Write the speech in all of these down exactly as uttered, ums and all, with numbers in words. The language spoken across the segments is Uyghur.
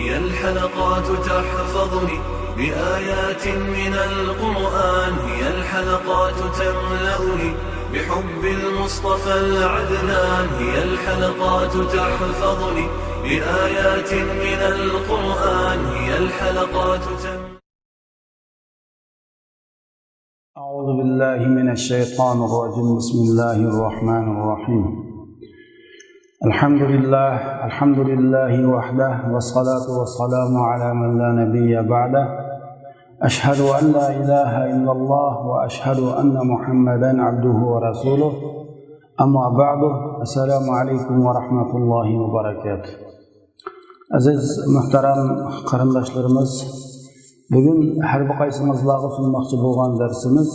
هي الحلقات تحفظني بآيات من القرآن، هي الحلقات تملأني بحب المصطفى العدنان، هي الحلقات تحفظني بآيات من القرآن، هي الحلقات تملأني أعوذ بالله من الشيطان الرجيم. بسم الله الرحمن الرحيم. الحمد لله، الحمد لله وحده، والصلاة والسلام على من لا نبي بعده. أشهد أن لا إله إلا الله، وأشهد أن محمدا عبده ورسوله. أما بعد، السلام عليكم ورحمة الله وبركاته. ئەزىز، مۆھتەرەم قېرىنداشلىرىمىز، بۈگۈن ھەر بىر قايسىڭىزلارغا سۇنماقچى بولغان دەرسىمىز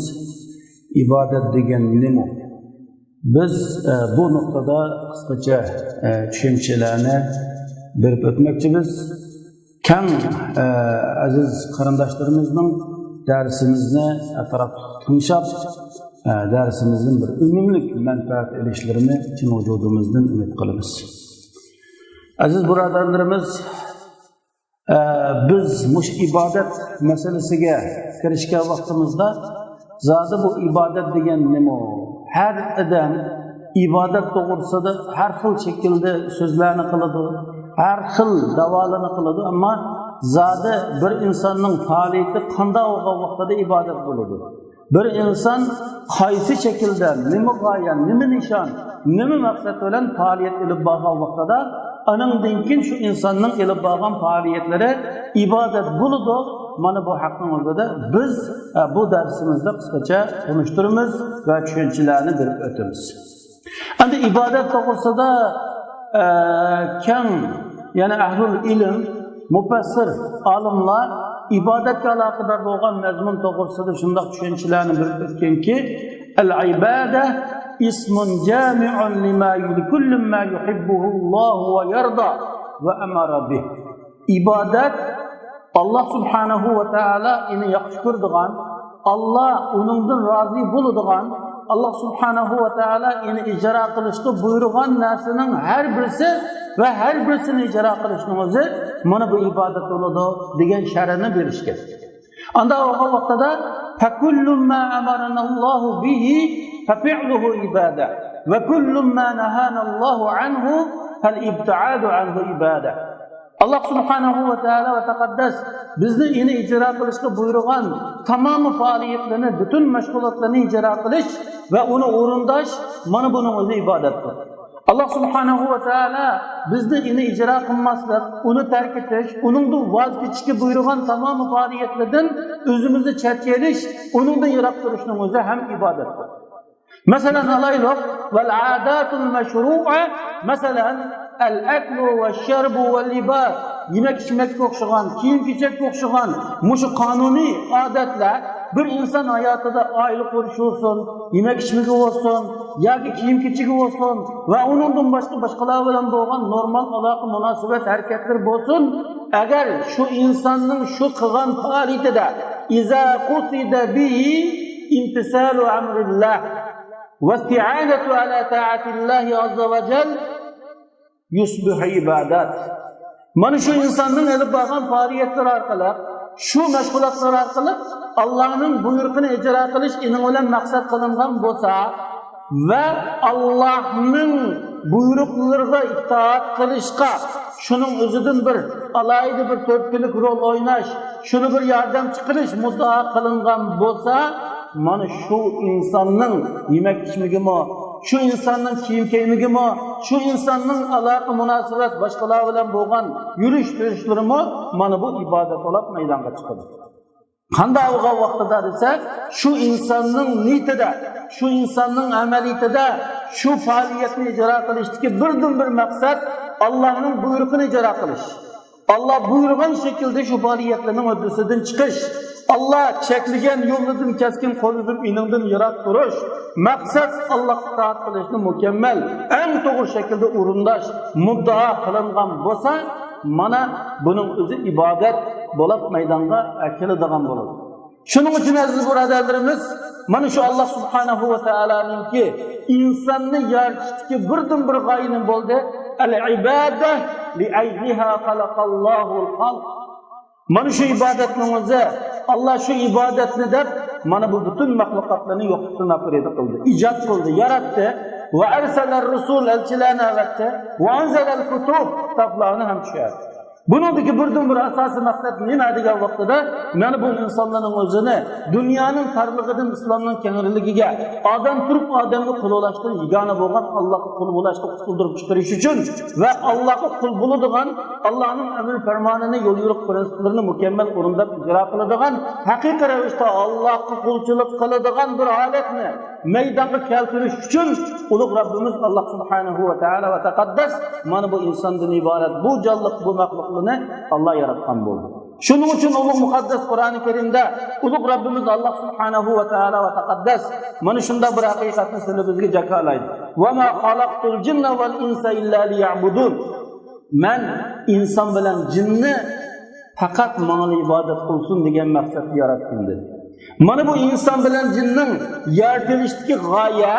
ئىبادەت دېگەن نېمە؟ بىز، ئە، بۇ نۇقتىدا قىسقىچە، ئە، چۈشەنچىلەرنى بېرىپ ئۆتمەكچىمىز. كەڭ، ئە، ئەزىز قېرىنداشلىرىمىزنىڭ دەرسىمىزنى ئەتراپلىق تىڭشاپ، ئە، دەرسىمىزدىن بىر ئۈنۈملۈك مەنپەئەت ئېلىشلىرىنى چىن ۋۇجۇدىمىزدىن ئۈمىد قىلىمىز. ئەزىز بۇرادەرلىرىمىز، ئە، بىز مۇشۇ ئىبادەت مەسىلىسىگە كىرىشكەن ۋاقتىمىزدا، زادى بۇ ئىبادەت دېگەن نېمە؟ ھەر ئادەم ئىبادەت توغرىسىدا ھەر خىل شەكىلدە سۆزلەرنى قىلىدۇ، ھەر خىل داۋالارنى قىلىدۇ، ئەمما زادى بىر ئىنساننىڭ پائالىيىتى قانداق بولغان ۋاقتىدا ئىبادەت بولىدۇ؟ بىر ئىنسان قايسى شەكىلدە، نېمە غايە، نېمە نىشان، نېمە مەقسەت بىلەن پائالىيەت ئېلىپ بارغان ۋاقتىدا، ئانىڭدىن كېيىن شۇ ئىنساننىڭ ئېلىپ بارغان پائالىيەتلىرى ئىبادەت بولىدۇ. مانا بۇ ھەقنىڭ ئۆزىدە بىز، ئە، بۇ دەرسىمىزدە قىسقىچە تونۇشتۇرىمىز ۋە چۈشەنچىلەرنى بېرىپ ئۆتىمىز. ئەمدى ئىبادەت توغرىسىدا، ئە، كەڭ، يەنى ئەھلۇل ئىلىم، مۇپەسسىر ئالىملار ئىبادەتكە ئالاقىدار بولغان مەزمۇن توغرىسىدا شۇنداق چۈشەنچىلەرنى بېرىپ ئۆتكەنكى، العبادة اسم جامع لما، لكل ما يحبه الله ويرضى وأمر به. ئىبادەت، ئاللا سۇبھانەھۇ ۋە تائالا ئېنى ياخشى كۆرىدىغان، ئاللا ئۇنىڭدىن رازى بولىدىغان، ئاللا سۇبھانەھۇ ۋە تائالا ئېنى ئىجرا قىلىشقا بۇيرۇغان نەرسىنىڭ ھەر بىرسى ۋە ھەر بىرسىنى ئىجرا قىلىشنىڭ ئۆزى مانا بۇ ئىبادەت بولىدۇ دېگەن شەرھنى بېرىشكەن. ئاندا بولغان ۋاقتىدا، فكل ما أمرنا الله به ففعله عبادة، وكل ما نهانا الله عنه فالابتعاد عنه عبادة. ئاللا سۇبھانەھۇ ۋە تائالا ۋە تەقەددەس بىزنى ئېنى ئىجرا قىلىشقا بۇيرۇغان تامامى پائالىيەتلىرىنى، پۈتۈن مەشغۇلاتلىرىنى ئىجرا قىلىش ۋە ئۇنى ئورۇنداش، مانا بۇنىڭ ئۆزى ئىبادەتتۇر. ئاللا سۇبھانەھۇ ۋە تائالا بىزنى ئېنى ئىجرا قىلماسلىق، ئۇنى تەرك ئېتىش، ئۇنىڭدىن ۋاز كېچىشكە بۇيرۇغان تامامى پائالىيەتلىرىدىن ئۆزىمىزنى چەتكە ئېلىش، ئۇنىڭدىن يىراق تۇرۇشنىڭ ئۆزى ھەم ئىبادەتتۇر. مەسىلەن، ئالايلۇق، والعادات المشروعة، مەسىلەن، الأكل والشرب واللباس، يېمەك-ئىچمەككە ئوخشىغان، كىيىم-كېچەككە ئوخشىغان مۇشۇ قانۇنىي ئادەتلەر بىر ئىنسان ھاياتىدا ئائىلە قۇرۇشى بولسۇن، يېمەك-ئىچمىكى بولسۇن ياكى كىيىم-كېچىكى بولسۇن ۋە ئۇنىڭدىن باشقا باشقىلار بىلەن بولغان نورمال ئالاقە-مۇناسىۋەت ھەرىكەتلىرى بولسۇن، ئەگەر شۇ ئىنساننىڭ شۇ قىلغان پائالىيىتىدە، إذا قصد به امتثال أمر الله واستعانة على طاعة الله عز وجل يصبح عبادة. مانا شۇ ئىنساننىڭ ئېلىپ بارغان پائالىيەتلىرى ئارقىلىق، شۇ مەشغۇلاتلار ئارقىلىق ئاللانىڭ بۇيرۇقىنى ئىجرا قىلىش ئېنىڭ بىلەن مەقسەت قىلىنغان بولسا ۋە ئاللانىڭ بۇيرۇقلىرىغا ئىتائەت قىلىشقا شۇنىڭ ئۆزىدىن بىر ئالاھىدە بىر تۆھپىلىك رول ئويناش، شۇنى بىر ياردەمچى قىلىش مۇددىئا قىلىنغان بولسا، مانا شۇ ئىنساننىڭ يېمەك-ئىچمىكىمۇ، شۇ ئىنساننىڭ كىيىم-كىيىمىگىمۇ، شۇ ئىنساننىڭ ئالاقە-مۇناسىۋەت باشقىلار بىلەن بولغان يۈرۈش-تۇرۇشلىرىمۇ مانا بۇ ئىبادەت بولۇپ مەيدانغا چىقىدۇ. قانداق بولغان ۋاقتىدا دېسە، شۇ ئىنساننىڭ نىيىتىدە، شۇ ئىنساننىڭ ئەمەلىيىتىدە شۇ پائالىيەتنى ئىجرا قىلىشتىكى بىردىنبىر مەقسەت ئاللانىڭ بۇيرۇقىنى ئىجرا قىلىش. ئاللا بۇيرۇغان شەكىلدە شۇ پائالىيەتلەرنىڭ ھۆددىسىدىن چىقىش، ئاللا چەكلىگەن يولىدىن كەسكىن قول ئۈزۈپ ئېنىڭدىن يىراق تۇرۇش، مەقسەت ئاللاغا ئىتائەت قىلىشنى مۇكەممەل، ئەڭ توغرا شەكىلدە ئورۇنداش مۇددىئا قىلىنغان بولسا، مانا بۇنىڭ ئۆزى ئىبادەت بولۇپ مەيدانغا كېلىدىغان بولىدۇ. شۇنىڭ ئۈچۈن، ئەزىز بۇرادەرلىرىمىز، مانا شۇ ئاللا سۇبھانەھۇ ۋە تائالانىڭكى ئىنساننى يارىتىشتىكى بىردىنبىر غايە نېمە بولدى؟ ئەل ئىبادە، لأجلها خلق الله الخلق. مانا شۇ ئىبادەتنىڭ ئۆزى، ئاللا شۇ ئىبادەتنى دەپ، مانا بۇ پۈتۈن مەخلۇقاتلارنى يوقلۇقتىن پەيدا قىلدى، ئىجاد قىلدى، ياراتتى. وأرسل الرسل، ئەلچىلەرنى ئەۋەتتى. وأنزل الكتب، كىتابلارنى ھەم چۈشۈردى. بۇنىڭدىكى بىردىنبىر ئاساسىي مەقسەت نېمە دېگەن ۋاقتىدا، مانا بۇ ئىنسانلارنىڭ ئۆزىنى دۇنيانىڭ تارلىقىدىن ئىسلامنىڭ كەڭرىلىكىگە، ئادەم تۇرۇپ ئادەمگە قۇل بولۇشتىن يېگانە بولغان ئاللاغا قۇل بولۇشقا قۇتۇلدۇرۇپ چىقىرىش ئۈچۈن ۋە ئاللاغا قۇل بولىدىغان، ئاللانىڭ ئەمر پەرمانىنى، يول يورۇق پىرىنسىپلىرىنى مۇكەممەل ئورۇنداپ ئىجرا قىلىدىغان، ھەقىقىي رەۋىشتە ئاللاغا قۇلچىلىق قىلىدىغان بىر ھالەتنى مەيدانغا كەلتۈرۈش ئۈچۈن ئۇلۇغ رەببىمىز ئاللا سۇبھانەھۇ ۋە تائالا ۋە تەقەددەس مانا بۇ ئىنساندىن ئىبارەت بۇ جانلىق، بۇ مەخلۇقلارنى ئاللا ياراتقان بولدى. شۇنىڭ ئۈچۈن ئۇلۇغ مۇقەددەس قۇرئانى كەرىمدە ئۇلۇغ رەببىمىز ئاللا سۇبھانەھۇ ۋە تائالا ۋە تەقەددەس مانا شۇنداق بىر ھەقىقەتنى سىلى بىزگە جاكارلايدۇ. وما خلقت الجن والإنس إلا ليعبدون. مەن ئىنسان بىلەن جىننى پەقەت ماڭا ئىبادەت قىلسۇن دېگەن مەقسەتتە ياراتتىم، دېدى. مانا بۇ ئىنسان بىلەن جىننىڭ يارىتىلىشتىكى غايە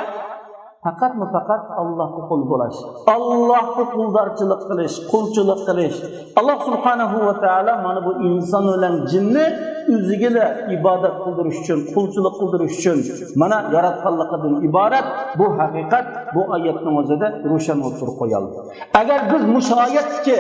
پەقەتمۇ پەقەت ئاللاھقا قۇل بولۇش، ئاللاھقا قۇلدارچىلىق قىلىش، قۇلچىلىق قىلىش. ئاللاھ سۇبھانەھۇ ۋە تائالا مانا بۇ ئىنسان بىلەن جىننى ئۆزىگىلا ئىبادەت قىلدۇرۇش ئۈچۈن، قۇلچىلىق قىلدۇرۇش ئۈچۈن مانا ياراتقانلىقىدىن ئىبارەت بۇ ھەقىقەت بۇ ئايەتنىڭ ئۆزىدە روشەن ئوتتۇرىغا قويۇلدى. ئەگەر بىز مۇشۇ ئايەتتىكى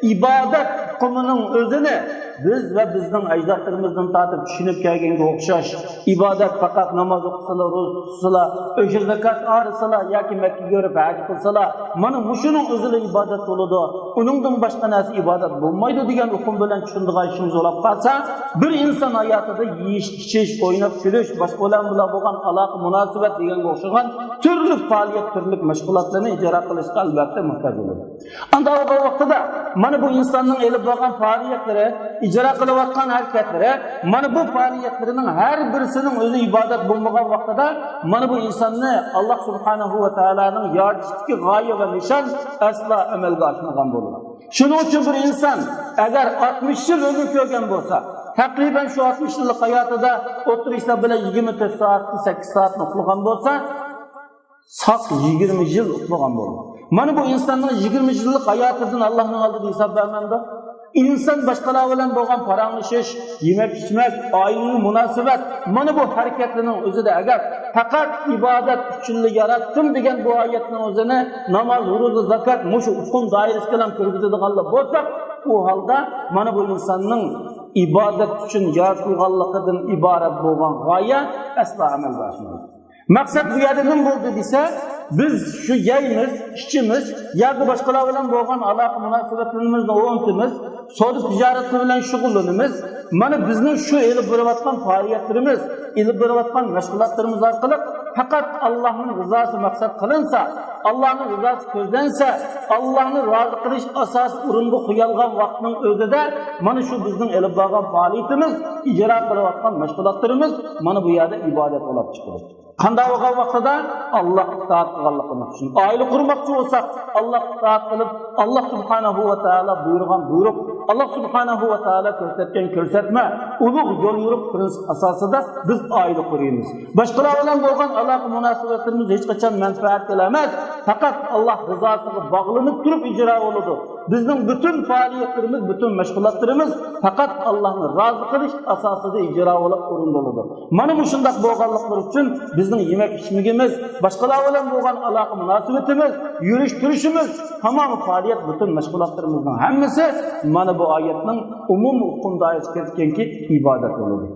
ئىبادەت ئۇقۇمىنىڭ ئۆزىنى بىز ۋە بىزنىڭ ئەجدادلىرىمىزدىن تارتىپ چۈشىنىپ كەلگەنگە ئوخشاش، ئىبادەت پەقەت ناماز ئوقۇسىلا، روزا تۇتسىلا، ئۆشە زاكات ئايرىسىلا ياكى مەككىگە بېرىپ ھەج قىلسىلا، مانا مۇشۇنىڭ ئۆزىلا ئىبادەت بولىدۇ، ئۇنىڭدىن باشقا نەرسە ئىبادەت بولمايدۇ دېگەن ئۇقۇم بىلەن چۈشىنىدىغان ئىشىمىز بولۇپ قالسا، بىر ئىنسان ھاياتىدا يېيىش، ئىچىش، ئويناپ كۈلۈش، باشقىلار بىلەن بولغان ئالاقە، مۇناسىۋەت دېگەنگە ئوخشىغان تۈرلۈك پائالىيەت، تۈرلۈك مەشغۇلاتلارنى ئىجرا قىلىشقا ئەلۋەتتە موھتاج بولىدۇ. ئانداق بولغان ۋاقتىدا مانا بۇ ئىنساننىڭ ئېلىپ بارغان پائالىيەتلىرى، ئىجرا قىلىۋاتقان ھەرىكەتلىرى، مانا بۇ پائالىيەتلىرىنىڭ ھەر بىرسىنىڭ ئۆزى ئىبادەت بولمىغان ۋاقتىدا، مانا بۇ ئىنساننى ئاللاھ سۇبھانەھۇ ۋە تائالانىڭ يارىتىشتىكى غايە ۋە نىشان ئەسلا ئەمەلگە ئاشمىغان بولىدۇ. شۇنىڭ ئۈچۈن بىر ئىنسان ئەگەر ئاتمىش يىل ئۆمۈر كۆرگەن بولسا، تەقرىبەن شۇ ئاتمىش يىللىق ھاياتىدا ئوتتۇرا ھېساب بىلەن يىگىرمە تۆت سائەتتىن سەككىز سائەتنى ئۇخلىغان بولسا، ساق يىگىرمە يىل ئۇخلىغان بولىدۇ. مانا بۇ ئىنساننىڭ يىگىرمە يىللىق ھاياتىدىن ئاللاھنىڭ ئالدىدا ھېساب بەرمەمدۇ؟ ئىنسان باشقىلار بىلەن بولغان پاراڭلىشىش، يېمەك-ئىچمەك، ئائىلىۋى مۇناسىۋەت، مانا بۇ ھەرىكەتلىرىنىڭ ئۆزىدە ئەگەر پەقەت ئىبادەت ئۈچۈنلا ياراتتىم دېگەن بۇ ئايەتنىڭ ئۆزىنى ناماز، روزا، زاكات، مۇشۇ ئۇقۇم دائىرىسى بىلەن كىرگۈزىدىغانلا بولساق، ئۇ ھالدا مانا بۇ ئىنساننىڭ ئىبادەت ئۈچۈن يارىتىلغانلىقىدىن ئىبارەت بولغان غايە ئەسلا ئەمەلگە ئاشمايدۇ. مەقسەت بۇ يەردە نېمە بولدى دېسە، بىز شۇ يەيمىز، ئىچىمىز ياكى باشقىلار بىلەن بولغان ئالاقە مۇناسىۋەتلىرىمىزنى ئورنىتىمىز، سودا تىجارەت بىلەن شۇغۇللىنىمىز. مانا بىزنىڭ شۇ ئېلىپ بېرىۋاتقان پائالىيەتلىرىمىز، ئېلىپ بېرىۋاتقان مەشغۇلاتلىرىمىز ئارقىلىق پەقەت ئاللاھنىڭ رىزاسى مەقسەت قىلىنسا، ئاللاھنىڭ رىزاسى كۆزلەنسە، ئاللاھنى رازى قىلىش ئاساسىي ئورۇنغا قويۇلغان ۋاقىتنىڭ ئۆزىدە مانا شۇ بىزنىڭ ئېلىپ بارغان پائالىيىتىمىز، ئىجرا قىلىۋاتقان مەشغۇلاتلىرىمىز مانا بۇ يەردە ئىبادەت بولۇپ چىقىدۇ. قانداق بولغان ۋاقتىدا؟ ئاللاھقا ئىتائەت قىلغانلىقىمىز ئۈچۈن. ئائىلە قۇرماقچى بولساق، ئاللاھقا ئىتائەت قىلىپ، ئاللاھ سۇبھانەھۇ ۋە تائالا بۇيرۇغان بۇيرۇق، ئاللاھ سۇبھانەھۇ ۋە تائالا كۆرسەتكەن كۆرسەتمە، ئۇلۇغ يول يورۇق پرىنسىپ ئاساسىدا بىز ئائىلە قۇرىمىز. باشقىلار بىلەن بولغان ئالاقە مۇناسىۋەتلىرىمىز ھېچقاچان مەنپەئەتكىلا ئەمەس، پەقەت ئاللاھ رىزاسىغا باغلىنىپ تۇرۇپ ئىجرا بولىدۇ. بىزنىڭ پۈتۈن پائالىيەتلىرىمىز، پۈتۈن مەشغۇلاتلىرىمىز پەقەت ئاللاھنى رازى قىلىش ئاساسىدا ئىجرا بولۇپ ئورۇندىلىدۇ. مانا مۇشۇنداق بولغانلىقلىرى ئۈچۈن بىزنىڭ يېمەك-ئىچمىكىمىز، باشقىلار بىلەن بولغان ئالاقە مۇناسىۋىتىمىز، يۈرۈش-تۇرۇشىمىز، تامامى پائالىيەت، پۈتۈن مەشغۇلاتلىرىمىزنىڭ ھەممىسى مانا بۇ ئايەتنىڭ ئومۇمىي ئۇقۇم دائىرىسىگە كىرگەنكى ئىبادەت بولىدۇ.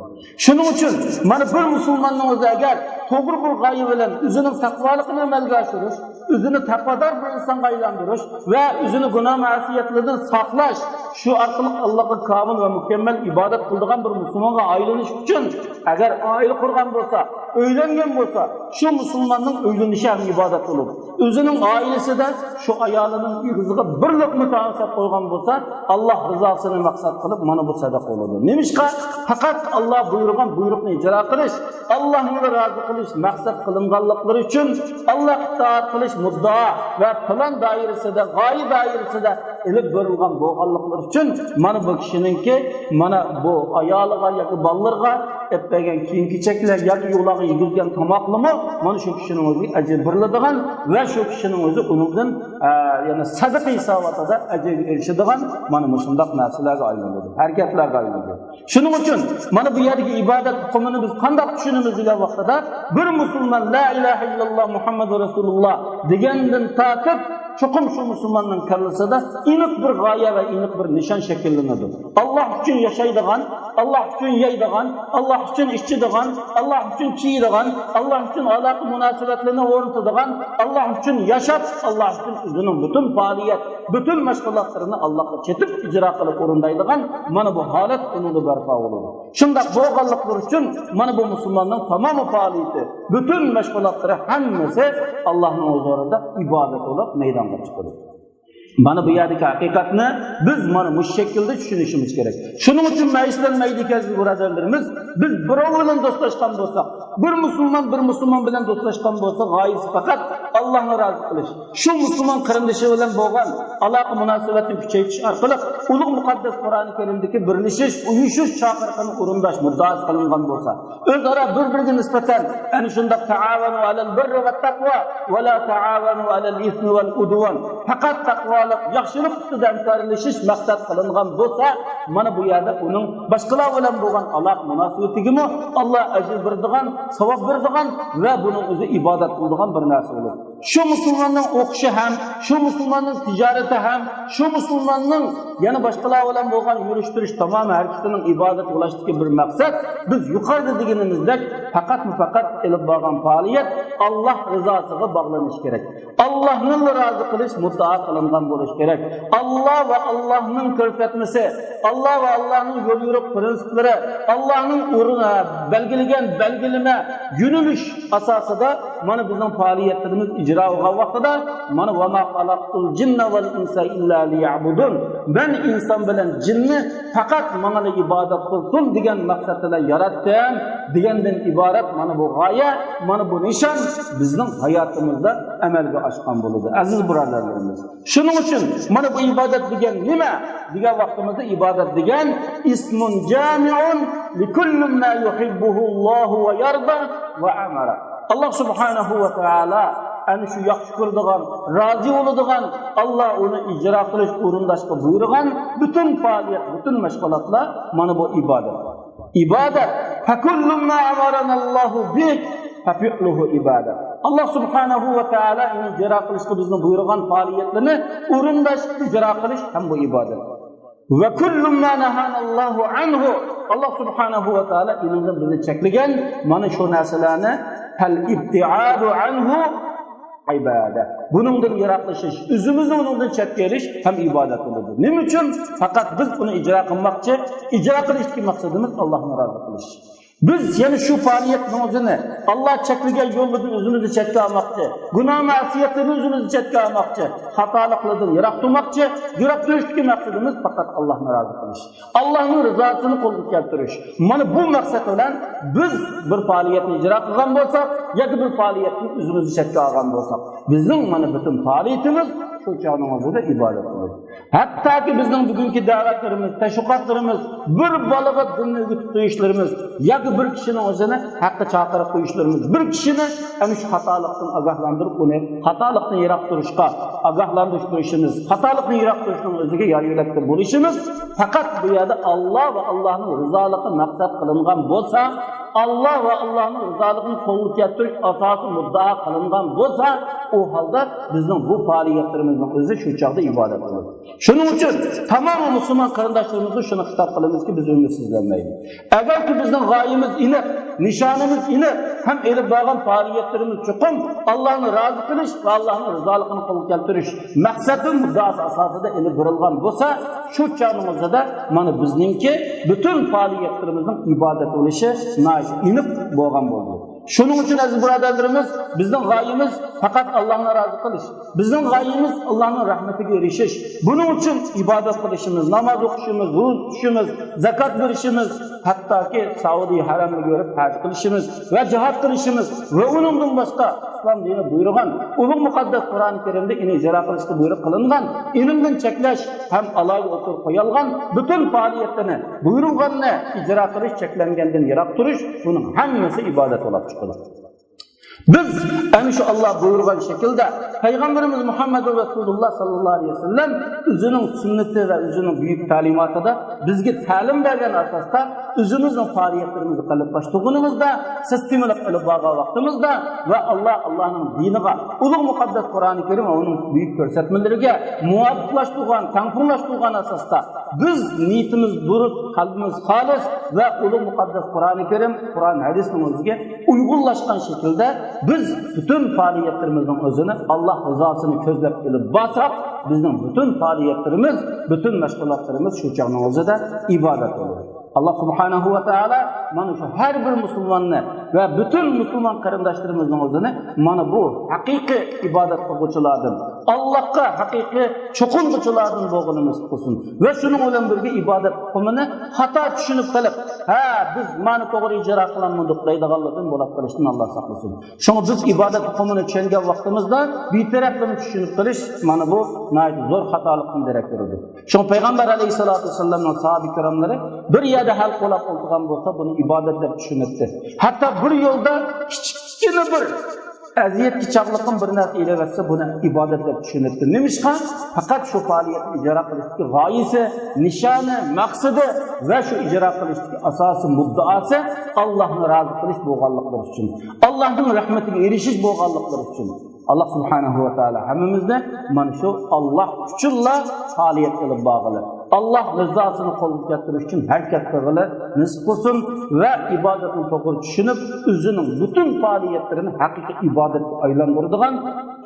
شۇنىڭ ئۈچۈن مانا بىر مۇسۇلماننىڭ ئۆزى ئەگەر توغرا بىر غايە بىلەن ئۆزىنىڭ تەقۋالىقىنى ئەمەلگە ئاشۇرۇش، ئۆزىنى تەقۋادار بىر ئىنسانغا ئايلاندۇرۇش ۋە ئۆزىنى گۇناھ مەسىيەتلىرىدىن ساقلاش، شۇ ئارقىلىق ئاللاغا كامىل ۋە مۇكەممەل ئىبادەت قىلىدىغان بىر مۇسۇلمانغا ئايلىنىش ئۈچۈن ئەگەر ئائىلە قۇرغان بولسا، ئۆيلەنگەن بولسا، شۇ مۇسۇلماننىڭ ئۆيلىنىشى ھەم ئىبادەت بولىدۇ. ئۆزىنىڭ ئائىلىسىدە شۇ ئايالىنىڭ ئېغىزىغا بىر لوقما تائام ساپ قويغان بولسا، ئاللاھ رىزاسىنى مەقسەت قىلىپ مانا بۇ سەدەقە بولىدۇ. نېمىشقا؟ پەقەت ئاللاھ بۇيرۇغان بۇيرۇقنى ئىجرا قىلىش، ئاللاھنى رازى قىلىش مەقسەت قىلىنغانلىقلىرى ئۈچۈن، ئاللاھقا ئىتائەت قىلىش مۇددىئا ۋە پىلان دائىرىسىدە، غايە دائىرىسىدە ئېلىپ بېرىلغان بولغانلىقلىرى ئۈچۈن، مانا بۇ كىشىنىڭكى، مانا بۇ ئايالىغا ياكى بالىلىرىغا ئەپ بەرگەن كىيىم-كېچەكلەر ياكى ئۇلارغا يېگۈزگەن تاماقلىرىمۇ مانا شۇ كىشىنىڭ ئۆزىگە ئەجىر بېرىلىدىغان ۋە شۇ كىشىنىڭ ئۆزى ئۇنىڭدىن، ئە، يەنى سەدىقە ھېساباتىدا ئەجىرگە ئېرىشىدىغان مانا مۇشۇنداق نەرسىلەرگە ئايلىنىدۇ، ھەرىكەتلەرگە ئايلىنىدۇ. شۇنىڭ ئۈچۈن مانا بۇ يەردىكى ئىبادەت ئۇقۇمىنى بىز قانداق چۈشىنىمىز دېگەن ۋاقتىدا، بىر مۇسۇلمان لا ئىلاھە ئىللاللا مۇھەممەدۇ رەسۇلۇللا دېگەندىن تارتىپ، چوقۇم شۇ مۇسۇلماننىڭ كاللىسىدا ئېنىق بىر غايە ۋە ئېنىق بىر نىشان شەكىللىنىدۇ. ئاللا ئۈچۈن ياشايدىغان، ئاللا ئۈچۈن يەيدىغان، ئاللا ئۈچۈن ئىچىدىغان، ئاللا ئۈچۈن كىيىدىغان، ئاللا ئۈچۈن ئالاقە مۇناسىۋەتلىرىنى ئورنىتىدىغان، ئاللا ئۈچۈن ياشاپ، ئاللا ئۈچۈن ئۆزىنىڭ پۈتۈن پائالىيەت، پۈتۈن مەشغۇلاتلىرىنى ئاللاغا چېتىپ ئىجرا قىلىپ ئورۇندايدىغان مانا بۇ ھالەت ئۇنىڭدا بەرپا بولىدۇ. شۇنداق بولغانلىقلىرى ئۈچۈن مانا بۇ مۇسۇلماننىڭ تامامى پائالىيىتى، پۈتۈن مەشغۇلاتلىرى ھەممىسى ئاللاھنىڭ ھۇزۇرىدا ئىبادەت بولۇپ مەيدانغا چىقىدۇ. مانا بۇ يەردىكى ھەقىقەتنى بىز مانا مۇشۇ شەكىلدە چۈشىنىشىمىز كېرەك. شۇنىڭ ئۈچۈن مەيسىلەن مەيدىكەزلىك بۇرادەرلىرىمىز، بىز بىراۋ بىلەن دوستلاشقان بولساق، بىر مۇسۇلمان بىر مۇسۇلمان بىلەن دوستلاشقان بولسا، غايىسى پەقەت ئاللاھنى رازى قىلىش. شۇ مۇسۇلمان قېرىندىشى بىلەن بولغان ئالاقە مۇناسىۋەتنى كۈچەيتىش ئارقىلىق ئۇلۇغ مۇقەددەس قۇرئانى كەرىمدىكى بىرلىشىش، ئۇيۇشۇش چاقىرىقىنى ئورۇنداش مۇددىئاسى قىلىنغان بولسا، ئۆزئارا بىر-بىرىگە نىسبەتەن ئەنە شۇنداق تائاۋەنۇ ئەلەل بىررى ۋەتتەقۋا ۋە لا تائاۋەنۇ ئەلەل ئىسمى ۋەل ئۇدۋان، پەقەت تەقۋالىق، ياخشىلىق ئۈستىدە ھەمكارلىشىش مەقسەت قىلىنغان بولسا، مانا بۇ يەردە ئۇنىڭ باشقىلار بىلەن بولغان ئالاقە مۇناسىۋىتىگىمۇ ئاللا ئەجىر بېرىدىغان، ساۋاب بېرىدىغان ۋە بۇنىڭ ئۆزى ئىبادەت قىلىدىغان بىر نەرسە بولىدۇ. شۇ مۇسۇلماننىڭ ئوقۇشى ھەم، شۇ مۇسۇلماننىڭ تىجارىتى ھەم، شۇ مۇسۇلماننىڭ يەنە باشقىلار بىلەن بولغان يۈرۈش-تۇرۇش، تامامى ھەرىكىتىنىڭ ئىبادەت بولۇشتىكى بىر مەقسەت، بىز يۇقىرىدا دېگىنىمىزدەك پەقەتمۇ پەقەت ئېلىپ بارغان پائالىيەت ئاللا رىزاسىغا باغلىنىشى كېرەك. ئاللانى رازى قىلىش مۇددىئا قىلىنغان بولۇشى كېرەك. ئاللا ۋە ئاللانىڭ كۆرسەتمىسى، ئاللا ۋە ئاللانىڭ يول يورۇق پرىنسىپلىرى، ئاللانىڭ ئورۇن-، بەلگىلىگەن بەلگىلىمە، يۆنىلىش ئاساسىدا مانا بىزنىڭ پائالىيەتلىرىمىز ئىجرا بولغان ۋاقتىدا، مانا، ۋەما خەلەقتۇل جىننە ۋەل ئىنسە ئىللا لىيەبۇدۇن. مەن ئىنسان بىلەن جىننى پەقەت ماڭىلا ئىبادەت قىلسۇن دېگەن مەقسەت بىلەن ياراتتىم دېگەندىن ئىبارەت مانا بۇ غايە، مانا بۇ نىشان بىزنىڭ ھاياتىمىزدا ئەمەلگە ئاشقان بولىدۇ، ئەزىز بۇرادەرلىرىمىز. شۇنىڭ ئۈچۈن مانا بۇ ئىبادەت دېگەن نېمە دېگەن ۋاقتىمىزدا، ئىبادەت دېگەن ئىسمۇن جامىئۇن لىكۇللى ما يۇھىببۇھۇللاھۇ ۋە يەردا ۋە ئەمەرە. ئاللا سۇبھانەھۇ ۋە تائالا ئەنە شۇ ياخشى كۆرىدىغان، رازى بولىدىغان، ئاللا ئۇنى ئىجرا قىلىش، ئورۇنداشقا بۇيرۇغان پۈتۈن پائالىيەت، پۈتۈن مەشغۇلاتلار مانا بۇ ئىبادەت. ئىبادەت. فكل ما أمرنا الله به ففعله عبادة. ئاللا سۇبھانەھۇ ۋە تائالا ئىجرا قىلىشقا بىزنى بۇيرۇغان پائالىيەتلىرىنى ئورۇنداش، ئىجرا قىلىش ھەم بۇ ئىبادەت. وكل ما نهانا الله عنه. ئاللا سۇبھانەھۇ ۋە تائالا ئېنىڭدىن بىزنى چەكلىگەن مانا شۇ نەرسىلەرنى فالابتعاد عنه عبادة. بۇنىڭدىن يىراقلىشىش، ئۆزىمىزنى ئۇنىڭدىن چەتكە ئېلىش ھەم ئىبادەت بولىدۇ. نېمە ئۈچۈن؟ پەقەت بىز ئۇنى ئىجرا قىلماقچى، ئىجرا قىلىشتىكى مەقسىتىمىز ئاللانى رازى قىلىش. بىز يەنە شۇ پائالىيەتنىڭ ئۆزىنى، ئاللا چەكلىگەن يوللىرىدىن ئۆزىمىزنى چەتكە ئالماقچى، گۇناھ مەسىيەتلىرىدىن ئۆزىمىزنى چەتكە ئالماقچى، خاتالىقلاردىن يىراق تۇرماقچى. يىراق تۇرۇشتىكى مەقسىتىمىز پەقەت ئاللانى رازى قىلىش، ئاللانىڭ رىزاسىنى قولغا كەلتۈرۈش. مانا بۇ مەقسەت بىلەن بىز بىر پائالىيەتنى ئىجرا قىلغان بولساق ياكى بىر پائالىيەتتىن ئۆزىمىزنى چەتكە ئالغان بولساق، بىزنىڭ مانا پۈتۈن پائالىيىتىمىز شۇ چاغنىڭ ئۆزىدە ئىبادەت بولىدۇ. ھەتتاكى بىزنىڭ بۈگۈنكى دەۋەتلىرىمىز، تەشۋىقاتلىرىمىز، بىر بالىغا دىننى ئۆگىتىپ قويۇشلىرىمىز ياكى بىر كىشىنىڭ ئۆزىنى ھەققە چاقىرىپ قويۇشلىرىمىز، بىر كىشىنى ئەنە شۇ خاتالىقتىن ئاگاھلاندۇرۇپ، ئۇنى خاتالىقتىن يىراق تۇرۇشقا ئاگاھلاندۇرۇش قويۇشىمىز، خاتالىقتىن يىراق تۇرۇشنىڭ ئۆزىگە يار يۆلەكتە بولۇشىمىز پەقەت بۇ يەردە ئاللا ۋە ئاللانىڭ رىزالىقى مەقسەت قىلىنغان بولسا، ئاللا ۋە ئاللانىڭ رىزالىقىنى قولغا كەلتۈرۈش ئاساسىي مۇددىئا قىلىنغان بولسا، ئۇ ھالدا بىزنىڭ بۇ پائالىيەتلىرىمىزنىڭ ئۆزى شۇ چاغدا ئىبادەت بولىدۇ. شۇنىڭ ئۈچۈن تامام مۇسۇلمان قېرىنداشلىرىمىزغا شۇنى خىتاب قىلىمىزكى، بىز ئۈمىدسىزلەنمەيلى. ئەگەركى بىزنىڭ غايىمىز ئېنىق، نىشانىمىز ئېنىق ھەم ئېلىپ بارغان پائالىيەتلىرىمىز چوقۇم ئاللانى رازى قىلىش ۋە ئاللانىڭ رىزالىقىنى قولغا كەلتۈرۈش مەقسەت ۋە مۇددىئاسى ئاساسىدا ئېلىپ بېرىلغان بولسا، شۇ چاغنىڭ ئۆزىدە مانا بىزنىڭكى پۈتۈن پائالىيەتلىرىمىزنىڭ ئىبادەت بولۇشى ناھايىتى ئېنىق بولغان بولىدۇ. شۇنىڭ ئۈچۈن، ئەزىز بۇرادەرلىرىمىز، بىزنىڭ غايىمىز پەقەت ئاللانى رازى قىلىش. بىزنىڭ غايىمىز ئاللانىڭ رەھمىتىگە ئېرىشىش. بۇنىڭ ئۈچۈن ئىبادەت قىلىشىمىز، ناماز ئوقۇشىمىز، روزا تۇتۇشىمىز، زاكات بېرىشىمىز، ھەتتاكى سەئۇدى ھەرەمنى كۆرۈپ ھەج قىلىشىمىز ۋە جىھاد قىلىشىمىز ۋە ئۇنىڭدىن باشقا ئىسلام دىنى بۇيرۇغان ئۇلۇغ مۇقەددەس قۇرئان كەرىمدە ئىنى ئىجرا قىلىشقا بۇيرۇق قىلىنغان، ئىنىڭدىن چەكلەش ھەم ئالاھىدە ئوتتۇرىغا قويۇلغان پۈتۈن پائالىيەتلىرىنى، بۇيرۇلغاننى ئىجرا قىلىش، چەكلەنگەندىن يىراق تۇرۇش، بۇنىڭ ھەممىسى ئىبادەت بولۇپ چىقىدۇ. بىز ئەنە شۇ ئاللا بۇيرۇغان شەكىلدە پەيغەمبىرىمىز مۇھەممەدۇر رەسۇلۇللا ساللاللاھۇ ئەلەيھى ۋەسەللەم ئۆزىنىڭ سۈننىتى ۋە ئۆزىنىڭ بۈيۈك تەلىماتىدا بىزگە تەلىم بەرگەن ئاساستا ئۆزىمىزنىڭ پائالىيەتلىرىمىزنى قېلىپلاشتۇرغىنىمىزدا، سىستېمىلىق ئېلىپ بارغان ۋاقتىمىزدا ۋە ئاللا، ئاللانىڭ دىنىغا، ئۇلۇغ مۇقەددەس قۇرئانى كەرىم ۋە ئۇنىڭ بۈيۈك كۆرسەتمىلىرىگە مۇۋاپىقلاشتۇرغان، تەڭپۇڭلاشتۇرغان ئاساستا بىز نىيىتىمىز دۇرۇس، قەلبىمىز خالىس ۋە ئۇلۇغ مۇقەددەس قۇرئانى كەرىم، قۇرئان ھەدىسنىڭ ئۆزىگە ئۇيغۇنلاشقان شەكىلدە بىز پۈتۈن پائالىيەتلىرىمىزنىڭ ئۆزىنى ئاللا رىزاسىنى كۆزلەپ ئېلىپ بارساق، بىزنىڭ پۈتۈن پائالىيەتلىرىمىز، پۈتۈن مەشغۇلاتلىرىمىز شۇ چاغنىڭ ئۆزىدە ئىبادەت بولىدۇ. ئاللا سۇبھانەھۇ ۋە تائالا مانا شۇ ھەر بىر مۇسۇلماننى ۋە پۈتۈن مۇسۇلمان قېرىنداشلىرىمىزنىڭ ئۆزىنى مانا بۇ ھەقىقىي ئىبادەت قىلغۇچىلاردىن، ئاللاغا ھەقىقىي چوقۇنغۇچىلاردىن بولغىنى نېسىپ قىلسۇن. ۋە شۇنىڭ بىلەن بىرگە ئىبادەت ئۇقۇمىنى خاتا چۈشىنىپ قېلىپ، ھە، بىز مانا توغرا ئىجرا قىلالمىدۇق دەيدىغانلاردىن بولۇپ قېلىشتىن ئاللا ساقلىسۇن. شۇڭا بىز ئىبادەت ئۇقۇمىنى چۈشەنگەن ۋاقتىمىزدا بىتەرەپلىمە چۈشىنىپ قېلىش مانا بۇ ناھايىتى زور خاتالىقتىن دېرەك بېرىدۇ. شۇڭا پەيغەمبەر ئەلەيھىسسالاتۇ ۋەسسالامنىڭ ساھابە كىراملىرى بىر يەردە ھەلقۇلاپ ئولتۇرغان بولسا، بۇنى ئىبادەت دەپ چۈشىنەتتى. ھەتتا بىر يولدا كىچىككىنە بىر ئەزىيەتكە چاغلىقىم بىر نەرسە ئېلىۋەتسە، بۇنى ئىبادەت دەپ چۈشىنەتتى. نېمىشقا؟ پەقەت شۇ پائالىيەتنى ئىجرا قىلىشتىكى غايىسى، نىشانى، مەقسىتى ۋە شۇ ئىجرا قىلىشتىكى ئاساسىي مۇددىئاسى ئاللاھنى رازى قىلىش بولغانلىقلىرى ئۈچۈن، ئاللاھنىڭ رەھمىتىگە ئېرىشىش بولغانلىقلىرى ئۈچۈن. ئاللا سۇبھانەھۇ ۋە تائالا ھەممىمىزنى مانا شۇ ئاللا ئۈچۈنلا پائالىيەت ئېلىپ بارغىلى، ئاللا رىزاسىنى قولغا كەلتۈرۈش ئۈچۈن ھەرىكەت قىلغىلى نېسىپ قىلسۇن ۋە ئىبادەتنى توغرا چۈشىنىپ، ئۆزىنىڭ پۈتۈن پائالىيەتلىرىنى ھەقىقىي ئىبادەتكە ئايلاندۇرىدىغان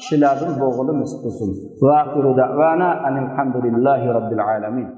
كىشىلەردىن بولغىلى نېسىپ قىلسۇن. ۋە ئاخىرۇ دەئۋانا ئەنىل ھەمدۇلىللاھى رەببىل ئالەمىن.